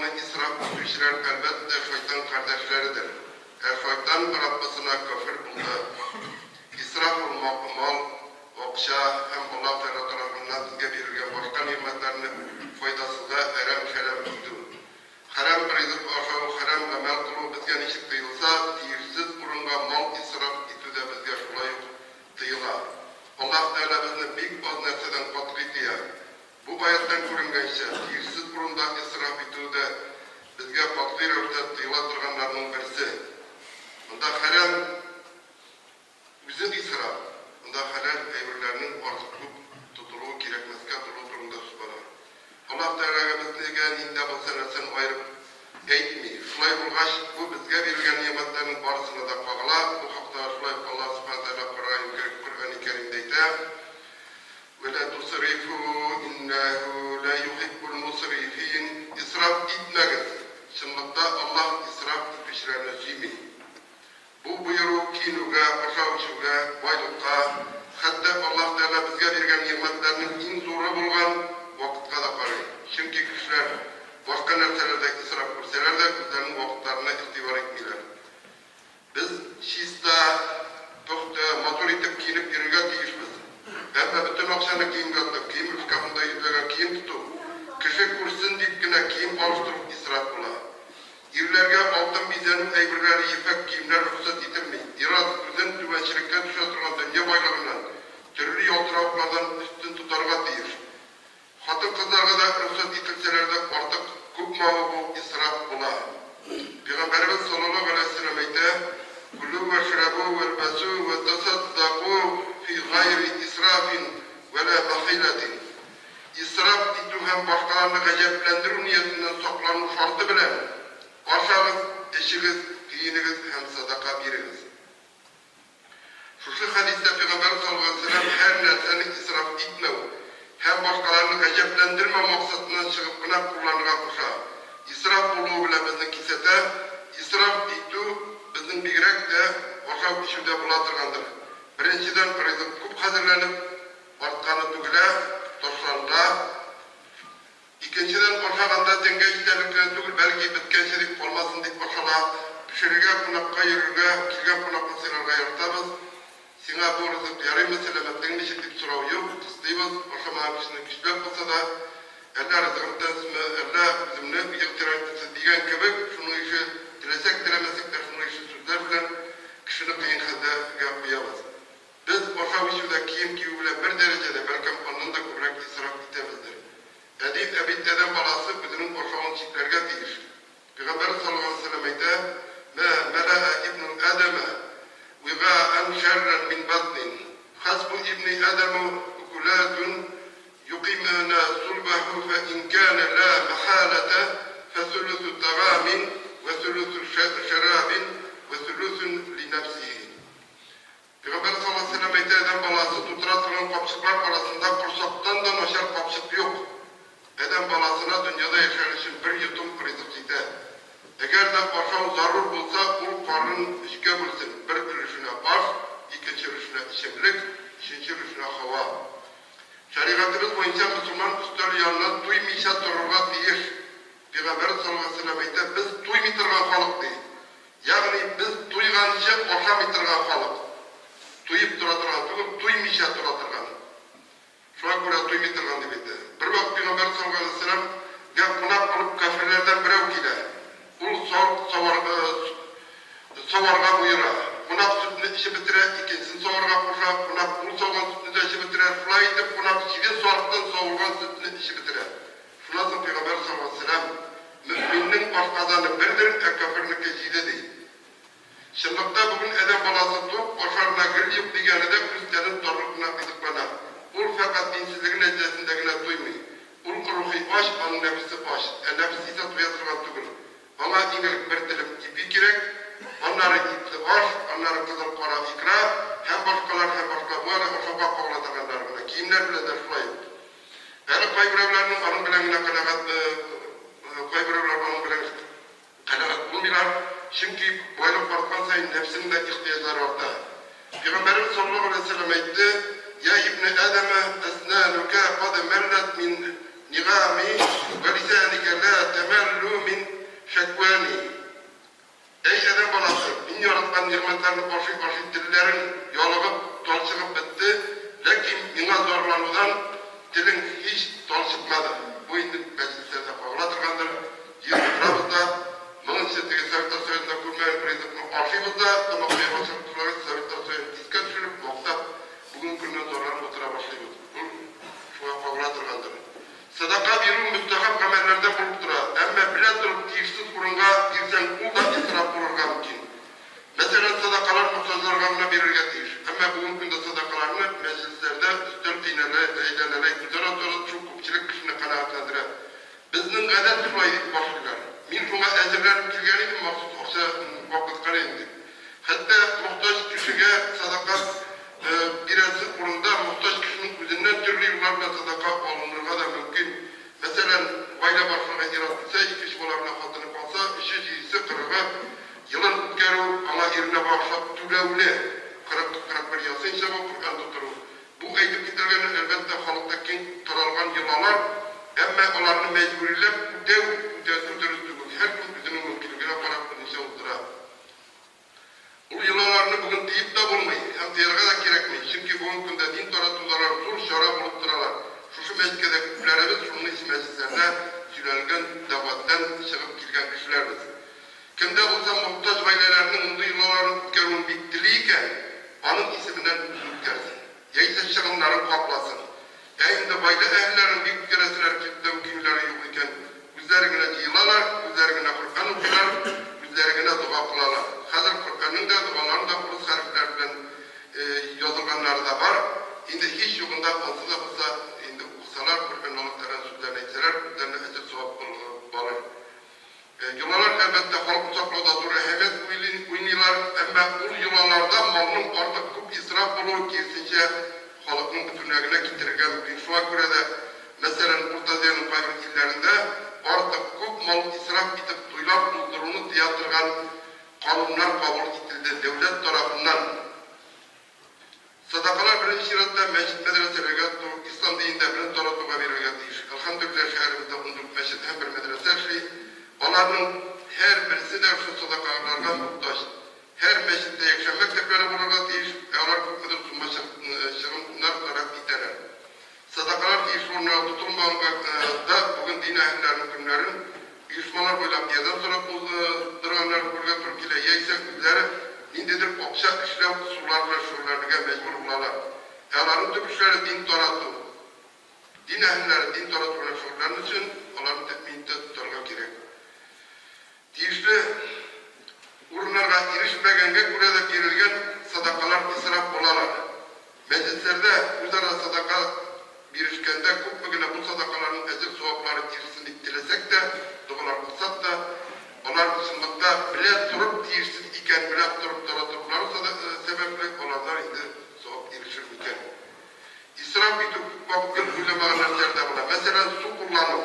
малны исраф итүчеләр, әлбәттә, шайтан кардәшләредер. Ә шайтан Раббысына көфер булды. Исраф ул мал, акча һәм Аллаһ Тәгалә тарафыннан безгә бирелгән башка нигъмәтләрне файдасызга әрәм-шәрәм итү. Хәрам ризык ашау, хәрам гамәл кылу безгә ничек тыелса, тиешсез урынга мал исраф итү дә безгә шулай ук тыела. Аллаһ Тәгалә безне бик аз нәрсәдән катгый тыя. Бу аятьтән күренгәнчә, тиешсез урында исраф итү дә безгә катгый рәвештә тыела торганнарның берсе. Монда хәрам. Үзе исраф, монда хәләл әйберләрнең артык күп тотылуы кирәкмәскә тулуы турында сүз бара. Аллаһ Тәгаләгә безнегә нинди дә булса нәрсәне аерып әйтми. Шулай булгач, бу безгә бирелгән нигъмәтләрнең барысына да кагыла. Бу хакта шулай ук Аллаһ Сүбхәнә Тәгалә Коръәни Кәримдә әйтә, Вә лә тусрифу иннәһү лә юхиббул мусрифин, Исраф итмәгез, чынлыкта Аллаһ исраф итүчеләрне сөйми. Бу боеру киенүгә, ашау-эчүгә, байлыкка, хәтта Аллаһ Тәгалә безгә биргән нигъмәтләрнең иң зуры булган вакытка да карый. Чөнки кешеләр, башка нәрсәләрдә исраф күрсәләр дә, үзләренең вакытларына игътибар итмиләр. Без чиста, пөхтә, матур итеп киенеп йөрергә тиешбез. Әмма бөтен акчаны киемгә тотып, кием шкафында йөзләгән кием тоту, кеше күрсен дип кенә кием алыштыру исраф була. Ирләргә алтын бизәнү әйберләре, ефәк киемнәр рөхсәт ителми. Ир-ат үзен түбәнчелеккә төшә торган дөнья байлыгыннан, төрле ялтыравыклардан өстен тотарга тиеш. Хатын-кызларга да рөхсәт ителсәләр дә, артык күп мавыгу исраф була. Пәйгамбәребез саллаллаһу галәйһи ва сәлләм әйтә, Кулу вәшрәбу вәлбәсу вә тасаддаку фи гайри исрафин вә лә бәхиләтин. Исраф итү һәм башкаларны гаҗәпләндерү ниятеннән саклану шарты белән, ашагыз, эчегез, киенегез һәм садака бирегез. Шушы хәдистә Пәйгамбәребез саллаллаһу галәйһи ва сәлләм һәр нәрсәне исраф итмәү һәм башкаларны гаҗәпләндермәү максатыннан чыгып кына кулланырга куша. Исраф булуы белән безне кисәтә. Исраф итү безнең бигрәк тә ашау-эчүдә була торгандыр. Беренчедән, ризык күп хәзерләнеп, Артканы түгелә, ташланыла. Икенчедән, ашаганда тәнгә җитәрлек кенә түгел, бәлки беткәнче дип, калмасын дип ашала. Пешерергә, кунакка йөрергә, килгән кунакны сыйларга яратабыз. Сиңа бу ризык ярыймы, сәламәтлегең ничек дип сорау юк, кыстыйбыз. Ашамаган кешене көчләп булса да, әллә ризыгым тәмсезме, әллә үземне ихтирам итәсез дигән кебек, шуның ише, теләсәк-теләмәсәк тә, шуның ише сүзләр белән кешене кыен хәлдәгә куябыз. Без ашау-эчүдә кием кию белән бер дәрәҗәдә, бәлкем, аннан да күбрәк исраф итәбездер. Әди, ә бит адәм баласы үзенең ашавын чикләргә тиеш. Пәйгамбәребез саллаллаһу галәйһи ва сәлләм әйтә, Мә мәләә ибну Адәмә вигаән шәррән мин батнин. Хәсбу ибни Адәму укуләтун юкыймна сулбәһу фә ин кәнә лә мәхәләтә фә сөлүсү тәгамин вә сөлүсү шәрабин вә сөлүсүн ли нәфсиһи. Пәйгамбәр саллаллаһу галәйһи ва сәлләм әйтә, Адәм баласы тутыра торган капчыклар арасында корсактан да начар капчык юк. Адәм баласына дөньяда яшәр өчен бер йотым ризык җитә. Әгәр дә ашау зарур булса, ул карынын өчкә бүлсен, бер өлешенә аш, икенче өлешенә эчемлек, өченче өлешенә һава. Шәригатебез буенча мөселман өстәл яныннан туймыйча торырга тиеш. Пәйгамбәрбез саллаллаһу галәйһи ва сәлләм әйтә, Без туймый торган халык, ди. Ягъни без туйганчы ашамый торган халык. Туеп тора торган түгел, туймыйча тора торган. Шуңа күрә туймый торган дип әйтә. Бервакыт Пәйгамбәр саллаллаһу галәйһи ва сәлләм гә кунак булып кяферләрдән берәү килә. Ул савар саварга боера. Кунак сөтне эчеп бетерә, икенчесен саварга куша, кунак ул сауган сөтне дә эчеп бетерә. Шулай итеп кунак җиде сарыктан савылган сөтне эчеп бетерә. Шуннан соң Пәйгамбәр саллаллаһу галәйһи ва сәлләм, Мөэминнең ашказаны бердер, ә кяфернеке җиде, ди. Чынлыкта бүген адәм баласы тук, ашарына гел юк дигәне дә үз тәнен тарлык кына кыйдыклана. Ул фәкать динсезлеге нәтиҗәсендә генә туймый. Ул рухи ач, аның нәфесе ач. Ә нәфес исә туя торган түгел. Аңа иң элек бер телем ипи кирәк, аннары итле аш, аннары кызыл кара икра һәм башкалар, һәм башка. Бу әле ашауга кагыла торганнары гына. Киемнәр белән дә шулай ук. Әле кайберәүләрнең аның белән генә канәгать, кайберәүләр аның белән канәгать булмыйлар, чөнки байлык арткан саен нәфсенең дә ихтыяҗлары арта. Пәйгамбәребез саллаллаһу галәйһи ва сәлләм әйтте, Йә ибне Адәмә, әснанүкә кад мәлләт мин нигами вә лисәникә лә тәмәллү мин. тараткан нигъмәтләрне ашый-ашый телләрең ялыгып, талчыгып бетте, ләкин миңа зарланудан телең һич талчыкмады. Бу инде мәҗлесләрдә кагыла торгандыр, җыелып утырабыз да, моңынчы теге Советлар Союзында күрмәгән ризыкны ашыйбыз да, тамакка ябышып торгач, Советлар Союзын искә төшереп, мактап, бүгенге көннән зарланып утыра башлыйбыз. Бу шуңа кагыла торгандыр. Сәдака бирү мөстәхәб гамәлләрдән булып тора, әмма белә торып тиешсез урынга бирсәң, ул да исраф булырга мөмкин. Мәсәлән, сәдакалар мохтаҗларга гына бирергә тиеш. Әмма бүгенге көндә сәдакаларны мәҗлесләрдә өстәл әйләнәләй үзара таратышу күпчелек кешене канәгатьләндерә. Безнең гадәт шулай дип башлыйлар. Мин шуңа әзерләнеп килгән идем, махсус акча вакыткан идем дип. Хәтта мохтаҗ кешегә сәдака бирәсе урында мохтаҗ кешенең үзеннән төрле юллар белән сәдака алынырга да мөмкин. Мәсәлән, гаилә башлыгы ир-ат үлсә, ике-өч бала белән хатыны калса, өче, җидесе, кырыгы елын үткәрү, аңа иренә багышлап түләүле 40, 41 ясин чыгу, Коръән тутыру. Бу әйтеп кителгәннәр, әлбәттә, халыкта киң таралган йолалар, әмма аларны мәҗбүриләп үтәү, үтәтү дөрес түгел. Һәркем үзенең мөмкинлегенә карап үзенчә уздыра. Ул йолаларны бүген тыеп та булмый һәм тыярга да кирәкми, чөнки бүгенге көндә дин таратуда алар зур чара булып торалар. Шушы мәчеткә дә күпләребез шундый мәҗлесләрдә сөйләнелгән дәгъваттан чыгып килгән кешеләрбез. Кем дә булса мохтаҗ гаиләләрнең мондый йолаларын үткәрүен бик тели икән, аның исеменнән үзе үткәрсен, яисә чыгымнарын капласын. Ә инде гаилә әһелләренең бик үткәрәселәре килеп тә мөмкинлеләре юк икән, үзләре генә җыелалар, үзләре генә Коръән укыйлар, үзләре генә дога кылалар. Хәзер Коръәннең дә, догаларның да урыс хәрефләре белән язылганнары да бар. Инде һич югында ансы да булса инде укысалар, Коръән Аллаһ Тәгаләнең сүзләрен әйтсәләр, үзләренә әҗер-савап барыр. Йолалар, әлбәттә, халыкны саклауда зур әһәмият уйныйлар, әмма ул йолаларда малның артык күп исраф булуы, киресенчә, халыкның бетүенә генә китерергә мөмкин. Шуңа күрә дә, мәсәлән, Урта Азиянең кайбер илләрендә артык күп мал исраф итеп туйлар уздыруны тыя торган кануннар кабул ителде дәүләт тарафыннан. Садакалар беренче чиратта мәчет-мәдрәсәләргә тоту, ислам динендә белем таратуга бирелергә тиеш. Әлхәмдүлилләһ, шәһәребездә 14 мәчет һәм бер мәдрәсә эшли. Аларның һәрберсе дә шул садакаларга мохтаҗ. Һәр мәчеттә якшәмбе мәктәпләре булырга тиеш, ә алар күпмедер сумма чыгымнар таләп итәләр. Садакалар тиешле урыннарда тотылмаганга да бүген дин әһелләренең көннәрен оешмалар буйлап ярдәм сорап уздырганнарын күрергә туры килә, яисә үзләре ниндидер акча эшләү ысуллары белән шөгыльләнергә мәҗбүр булалар. Ә аларның төп эшләре дин тарату. Дин әһелләре дин тарату белән шөгыльләнү өчен аларны тәэмин итә тотарга кирәк. Тиешле урыннарга ирешмәгәнгә күрә дә бирелгән садакалар исраф булалар. Мәҗлесләрдә үзара садака бирешкәндә күпме генә бу садакаларның әҗер-саваплары ирешсен дип теләсәк тә, догалар кылсак та, алар чынлыкта белә торып тиешсез икән, белә торып таратылулары сәбәпле, алардан инде савап ирешер микән? Исраф итү күп вакыт гел уйламаган нәрсәләрдә була. Мәсәлән, су куллану.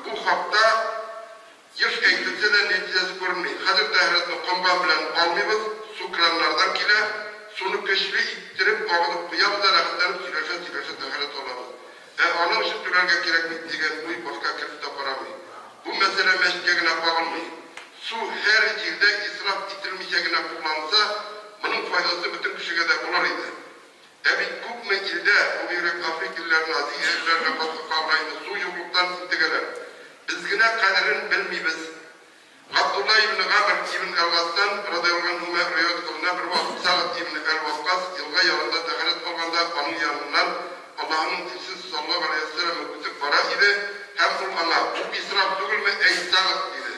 Бу хакта еш әйтелсә дә, нәтиҗәсе күренми. Хәзер тәһарәтне комган белән алмыйбыз, су краннардан килә. Суны көчле иттереп агызып куябыз да рәхәтләнеп сөйләшә-сөйләшә тәһарәт алабыз. Ә аның өчен түләргә кирәк бит дигән уй башка кереп тә карамый. Бу мәсьәлә мәчеткә генә кагылмый. Су һәр җирдә исраф ителмичә генә кулланылса, моның файдасы бөтен кешегә дә булыр иде. Ә бит күпме илдә, бу бигрәк Африка илләренә, Азия илләренә катлыкка гына инде су юклыктан интегәләр. Без генә кадерен белмибез. Габдулла ибне Гамр ибн әл-Гасстан, радыяллаһу ганһумә, риваять кылына, бервакыт Сәгъд ибне әл-Ваккас елга ярында тәһарәт алганда, аның яныннан Аллаһының илчесе саллаллаһу галәйһи вә сәлләм үтеп бара иде һәм ул аңа, Бу исраф түгелме, әй Сәгъд? диде.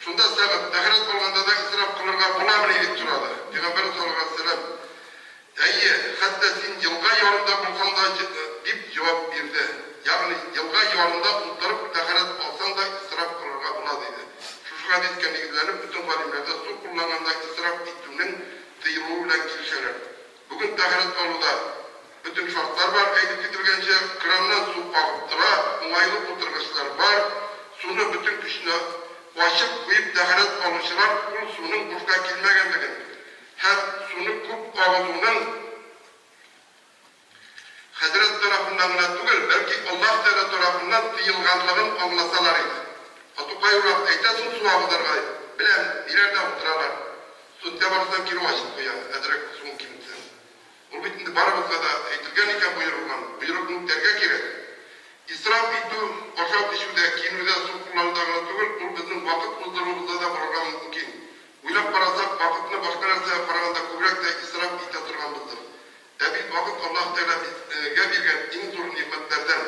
Шунда Сәгъд, Тәһарәт алганда да исраф кылырга буламыни? дип сорады. Пәйгамбәребез саллаллаһу галәйһи вә сәлләм, Әйе, хәтта син елга ярында булсаң да, дип җавап бирде. Ягъни, елга ярында утырып тәһарәт алсаң да исраф кылырга була, диде. Шушы хәдискә нигезләнеп, бөтен галимнәр дә су кулланганда исраф итүнең тыелуы белән килешәләр. Бүген тәһарәт алуда бөтен шартлар бар, әйтеп кителгәнчә, краннан су агып тора, уңайлы утыргычлар бар, суны бөтен көченә ачып куеп тәһарәт алучылар ул суның бушка килмәгәнлеген һәм суны күп агызуның хәзрәт тарафыннан гына түгел, бәлки Аллаһ Тәгалә тарафыннан тыелганлыгын аңласалар иде. Ату кайвакыт әйтәсең су агызырга дип, беләм, ниләрдә утыралар. Сүтә барсаң, кире ачып куя, әзрәк суын киметсәң. Ул бит инде барыбызга да әйтелгән икән, боерылган. Боерыкны үтәргә кирәк. Исраф итү, ашау-эчүдә, киенүдә, су куллануда гына түгел, ул безнең вакыт уздыруыбызда да булырга мөмкин. Уйлап карасак, вакытны башка нәрсәгә караганда күбрәк тә исраф итә торганбыздыр. Ә бит вакыт Аллаһ Тәгалә безгә биргән иң зур нигъмәтләрдән.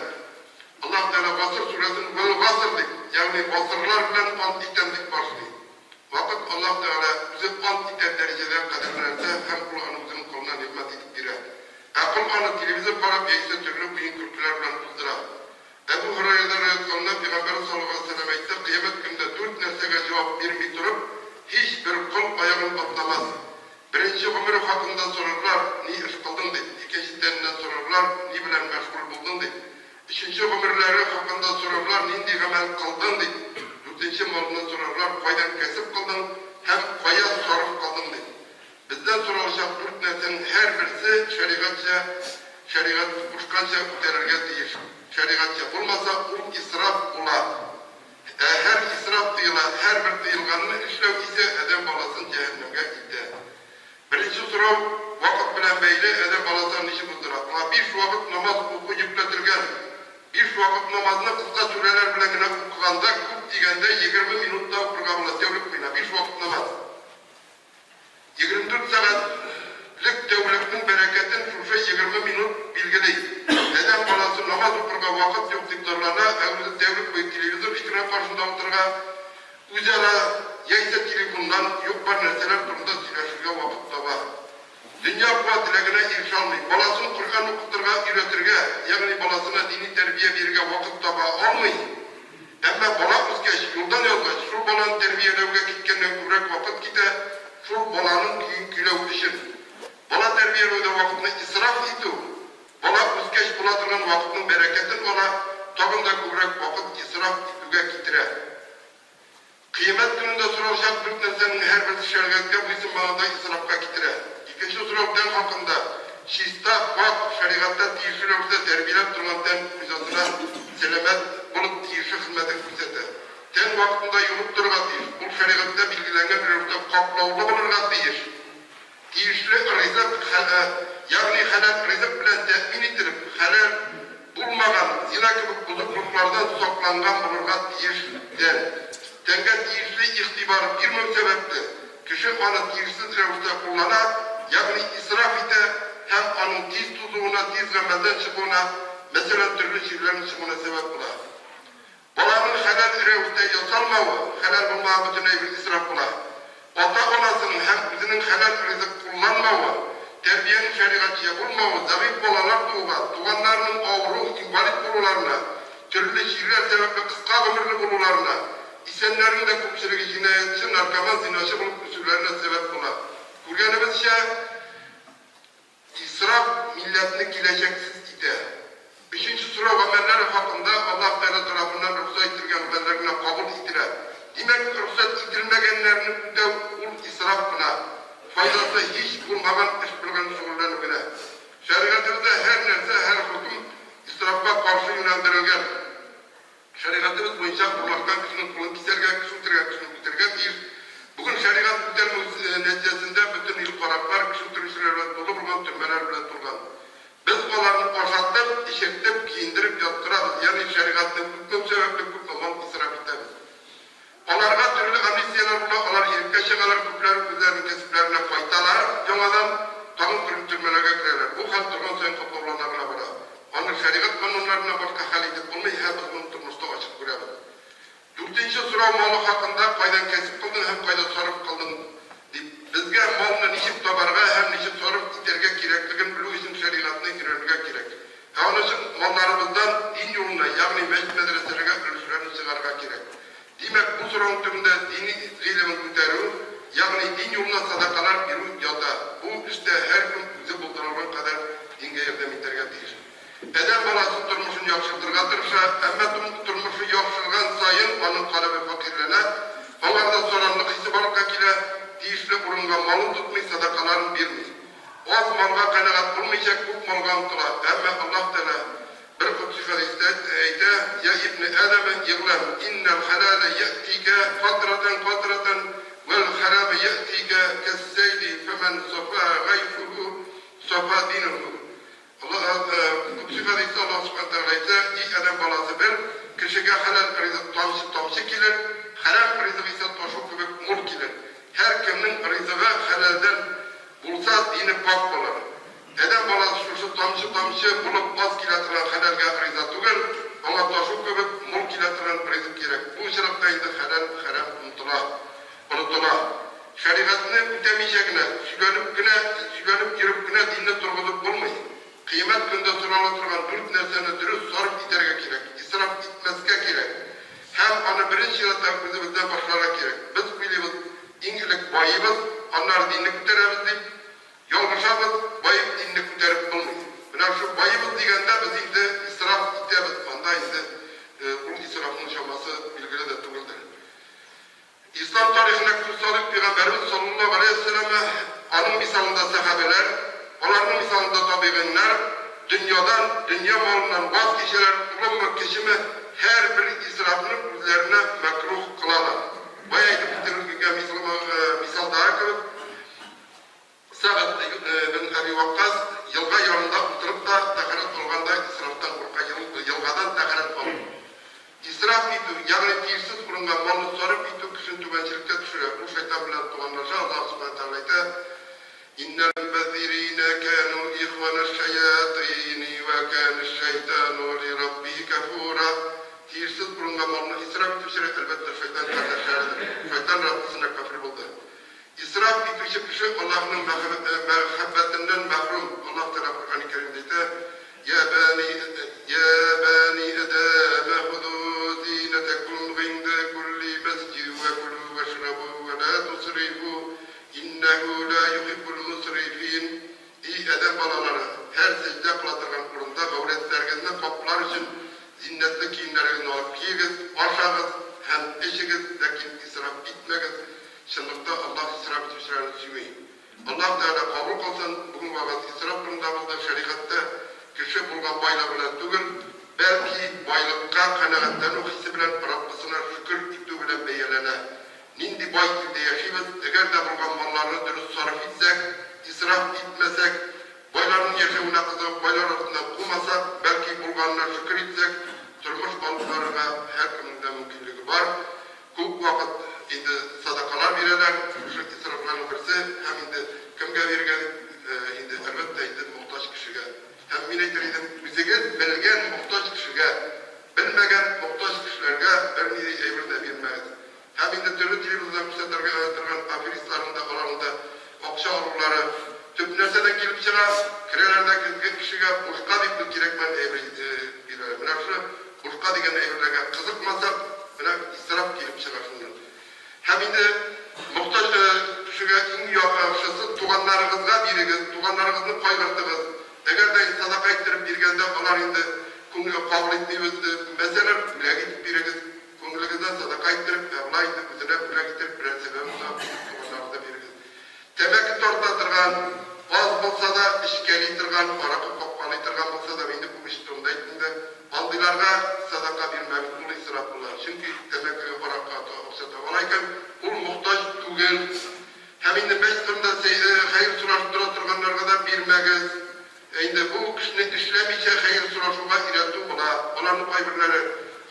Аллаһ Тәгалә Гасыр сүрәсен Вәл-гаср дип, ягъни гасырлар белән ант итәм дип башлый. Вакыт Аллаһ Тәгалә үзе ант итәр дәрәҗәдә кадерле нәрсә һәм Ул аны үзенең колына нигъмәт итеп бирә. Ә кол аны телевизор карап яисә төрле уен-көлкеләр белән уздыра. Әбү Һөрәйрәдән риваять кылына, Пәйгамбәребез саллаллаһу галәйһи ва сәлләм әйтте, Кыямәт көнендә дүрт нәрсәгә җавап бирми торып, һичбер кол аягын атламас. Беренче гомере хакында сорарлар, ни эш кылдың дип, икенче тәненнән сорарлар, ни белән мәшгуль булдың дип, Өченче гомерләре хакында сорарлар, нинди гамәл кылдың, дип. Дүртенче малыннан сорарлар, кайдан кәсеп кылдың һәм кая сарыф кылдың, дип. Бездән соралачак дүрт нәрсәнең һәрберсе шәригатьчә, шәригать кушканча үтәлергә тиеш. Шәригатьчә булмаса, ул исраф була. Ә һәр исраф тыела, һәрбер тыелганны эшләү исә адәм баласын җәһәннәмгә илтә. Беренче сорау вакыт белән бәйле, адәм баласы аны ничек уздыра? Аңа биш вакыт намаз уку йөкләтелгән. Биш вакыт намазны кыска сүрәләр белән генә укыганда, күп дигәндә, 20 минутта укырга була тәүлек буена биш вакыт намаз. 24 сәгатьлек тәүлекнең бәрәкәтен шушы 20 минут билгели. Адәм баласы намаз укырга вакыт юк дип зарлана, ә үзе тәүлек буе телевизор экраны каршында утырырга, Үзара яисә телефоннан юк-бар нәрсәләр турында сөйләшергә вакыт таба. Дөнья куа, теләгенә ирешә алмый. Баласын Коръән укытырга өйрәтергә, ягъни баласына дини тәрбия бирергә вакыт таба алмый. Әмма бала үскәч, юлдан язгач, шул баланы тәрбияләүгә киткәннән күбрәк вакыт китә, шул баланың көен көйләү өчен. Бала тәрбияләүдә вакытны исраф итү, бала үскәч була торган вакытның бәрәкәтен ала, тагын да күбрәк вакыт исраф итүгә китерә. Кыямәт көнендә соралачак дүрт нәрсәнең һәрберсе шәригатькә буйсынмаганда исрафка китерә. Икенче сорау тән хакында. Чиста, пакь, шәригатьтә тиешле рәвештә тәрбияләп торган тән хуҗасына сәламәт булып тиешле хезмәтен күрсәтә. Тән вакытында юылып торырга тиеш, ул шәригатьтә билгеләнгән рәвештә каплаулы булырга тиеш. Тиешле ризык, ягъни хәләл ризык белән тәэмин ителеп, хәләл булмаган зина кебек бозыклыклардан сакланган булырга тиеш тән. Тәнгә тиешле игътибар бирмәү сәбәпле, кеше аны тиешсез рәвештә куллана, ягъни исраф итә һәм аның тиз тузуына, тиз гамәлдән чыгуына, мәсәлән, төрле чирләрнең чыгуына сәбәп була. Баланың хәләл рәвештә ясалмавы, хәләл булмаган бөтен әйбер исраф була. Ата-анасының һәм үзенең хәләл ризык кулланмавы, тәрбиянең шәригатьчә булмавы зәгыйфь балалар тууга, туганнарының авыру, инвалид булуларына, төрле чирләр сәбәпле кыска гомерле булуларына, исәннәрнең дә күпчелеге җинаятьче, наркоман, зиначы булып үсүләренә сәбәп була. Күргәнебезчә, Исраф милләтне киләчәксез итә. Өченче сорау гамәлләр хакында Аллаһ Тәгалә тарафыннан рөхсәт ителгән гамәлләр генә кабул ителә. Димәк, рөхсәт ителмәгәннәрне үтәү ул исраф кына, файдасы һич булмаган эш белгән шөгыльләнү генә. Шәригатебездә һәр нәрсә, һәр хөкем исрафка каршы юнәлдерелгән. Шәригатебез буенча урлашкан кешенең кулын кисәргә, кеше үтергән кешене үтерергә тиеш. Бүген шәригать үтәлмәү нәтиҗәсендә бөтен ил караклар, кеше үтерүчеләр белән тулы булган төрмәләр белән тулган. Без аларны ашатып, эчертеп, киендереп яткырабыз, ягъни шәригатьне үтмәү сәбәпле күпме мал исраф итәбез. Аларга төрле амнистияләр була, алар иреккә чыгалар, күпләре үзләренең кәсепләренә кайталар, яңадан тагын төрле төрмәләргә керәләр. Бу хәл торган саен катлаулана гына бара. Аны шәригать кануннарыннан башка хәл итеп булмый һәм без моны тормышта ачык күрәбез. Дүртенче сорау малы хакында, кайдан кәсеп кылдың һәм кайда сарыф кылдың, дип. Безгә малны ничек табарга һәм ничек сарыф итәргә кирәклеген белү өчен шәригатьне өйрәнергә кирәк. Ә аның өчен малларыбыздан дин юлына, ягъни мәчет-мәдрәсәләргә өлешләрне чыгарырга кирәк. Димәк, бу сорауның төбендә дини гыйлемен күтәрү, ягъни дин юлына садакалар бирү ята. Бу эштә һәркем үзе булдыра алган кадәр дингә ярдәм итәргә тиеш. Адәм баласы тормышын яхшыртырга тырыша, әмма тормышы яхшырган саен аның калебе фәкыйрьләнә, аңарда саранлык хисе барлыкка килә, тиешле урынга малын тотмый, садакаларын бирми. Аз малга канәгать булмыйча, күп малга омтыла. Әмма Аллаһ Тәгалә бер котси хәдистә әйтә, Йә ибне Адәм, игъләм, иннәл хәләлә йәтикә катратән катратән, вәл хәрама яътика кәс-сәйли фәмән сафа гайфуху сафа динуху. Кодси хәдистә Аллаһ Субхана Тәгалә әйтә, И адәм баласы, бел, кешегә хәләл ризык тамчы-тамчы килер, хәрам ризык исә ташу кебек мул килер. Һәркемнең ризыгы хәләлдән булса, дине пакь булыр. Адәм баласы шушы тамчы-тамчы булып аз килә торган хәләлгә риза түгел, аңа ташу кебек мул килә торган ризык кирәк. Бу очракта инде хәләл, хәрам онытыла. Онытыла. Шәригатьне үтәмичә генә, сөйләнеп кенә, сөйләнеп йөреп кенә динне торгызып булмый. Кыямәт көнендә сорала торган дүрт нәрсәне дөрес сарыф итәргә кирәк, исраф итмәскә кирәк. Һәм аны беренче чиратта үзебездән башларга кирәк. Без уйлыйбыз, иң элек байыйбыз, аннары динне күтәрәбез дип. Ялгышабыз, баеп динне күтәреп булмый. Менә шул байыйбыз дигәндә без инде исраф итәбез, анда инде ул исрафның чамасы билгеле дә түгелдер. Ислам тарихына күз салыйк, пәйгамбәребез саллаллаһу галәйһи вә сәлләмә, аның мисалында сәхабәләр, аларның мисалында табигыйннар дөньядан, дөнья малыннан ваз кичәләр, олымы, кечеме, һәрбер исрафны үзләренә мәкруһ кылалар. Бая әйтеп үтелгән мисалдагы кебек, Сәгъд бен Әби Ваккас елга ярында утырып та тәһарәт алганда исрафтан курка, елгадан тәһарәт алу. Исраф итү, ягъни тиешсез урынга малны сарыф итү кешене түбәнчелеккә төшерә, ул шайтан белән туганлаша, Аллаһ Сүбхәнә Тәгалә әйтә, Иннәл-мөбәззиринә кәнү ихванәш-шәятыйни вә кәнәш-шәйтану лираббихи кәфүра. Тиешсез урынга малны исраф итүчеләр, әлбәттә, шайтан кардәшләредер. Шайтан Раббысына кафир булды. Исраф итүче кеше Аллаһның мәхәббәтеннән мәхрүм. Аллаһ Тәгалә Коръәни Кәримдә әйтә, Йә бәни йә бәни Адәмә хузу зинәтәкүм гыйндә күлли мәсҗид вә күлү вәшрабу вә лә тусрифу иннәһү лә юхиббул мусрифин. И адәм балалары, һәр сәҗдә кыла торган урында гаурәтләрегезне каплар өчен зиннәтле киемнәрегезне алып киегез, ашагыз һәм эчегез, ләкин исраф итмәгез, Чынлыкта Аллаһ исраф итүчеләрне сөйми. Аллаһ Тәгалә кабул кылсын, бүген вәгазь исраф турында булды, шәригатьтә кеше булган байлыгы белән түгел, бәлки байлыкка канәгатьләнү хисе белән Раббысына шөкер итү белән бәяләнә. Нинди бай илдә яшибез, әгәр дә булган малларны дөрес сарыф итсәк, исраф итмәсәк, байларның яшәвенә кызыгып байлар артыннан кумасак, бәлки булганына шөкер итсәк, тормыш алып барырга һәркемнең дә мөмкинлеге бар. Күп вакыт инде садакалар бирәләр, шушы исрафларның берсе, һәм инде кемгә бирергә дип, инде, әлбәттә инде, мохтаҗ кешегә. Һәм мин әйтер идем, үзегез белгән мохтаҗ кешегә, белмәгән мохтаҗ кешеләргә бернинди әйбер дә бирмәгез. Һәм инде төрле телевизордан күрсәтергә торган аферистларның да, аларның да акча алулары төп нәрсәдән килеп чыга, керәләр дә кешегә бушка дип бер кирәкмәгән әйбер бирәләр. Менә шушы Бушка дигән әйберләргә кызыкмасак, менә исраф килеп чыга шуннан. Һәм инде мохтаҗ кешегә иң яхшысы туганнарыгызга бирегез, туганнарыгызны кайгыртыгыз. Әгәр дә инде садака иттереп биргәндә алар инде күңел кабул итмибез димәсәләр, бүләк итеп бирегез. Күңелегездән садака иттереп, ә болай инде үзенә бүләк иттереп берәр сәбәбе табып туганнарыгызга бирегез. Тәмәке тарта торган, аз булса да эчкәли торган, аракы капкалый торган булса да, инде бу эш турында әйттем дә, андыйларга садака бирмәгез, ул исраф була. Чөнки тәмәкегә, аракыга акча таба ала икән, ул мохтаҗ түгел. Һәм инде мәчет турында хәер сорашып тора торганнарга да бирмәгез. Ә инде бу кешене эшләмичә хәер сорашуга өйрәтү була. Аларның кайберләре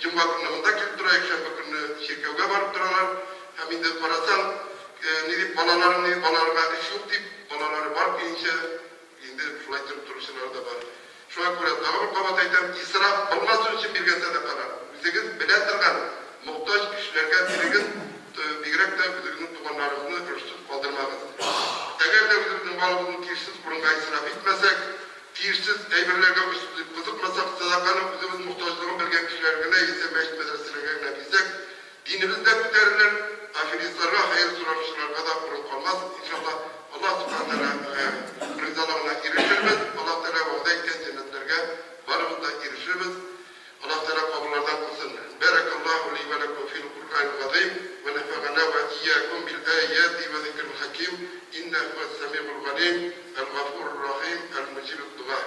җомга көнне монда килеп тора, якшәмбе көнне чиркәүгә барып торалар. Һәм инде карасаң, ни дип балалары, ни балаларга эш юк дип, балалары бар көенчә инде шулай торып торучылары да бар. Шуңа күрә тагы бер кабат әйтәм, исраф булмасын өчен биргән сәдакалар, үзегез белә торган мохтаҗ кешеләргә бирегез, бигрәк тә үзегезнең туганнарыгызны өлешсез калдырмагыз. Әгәр дә үзебезнең малыбызны тиешсез урынга исраф итмәсәк, тиешсез әйберләргә кызыкмасак, сәдаканы үзебез мохтаҗлыгын белгән кешеләргә генә яисә мәчет-мәдрәсәләргә генә бирсәк, динебез дә күтәрелер, аферистларга, хәер сорашучыларга да урын калмас, иншаллаһ. Аллаһ Сүбхәнәһү Тәгалә ризалыгына ирешербез, Аллаһ Тәгалә вәгъдә иткән җәннәтләргә барыбыз да ирешербез. Аллаһ Тәгалә кабуллардан кылсын. Бәрәкәллаһу ли вә ләкүм фил Куръанил газыйм вә нәфәгәнә вә иякүм бил аяти вә зикрил хәким иннәһу һүәс сәмигул галим әл гафурур рахим әл муҗибид дуга.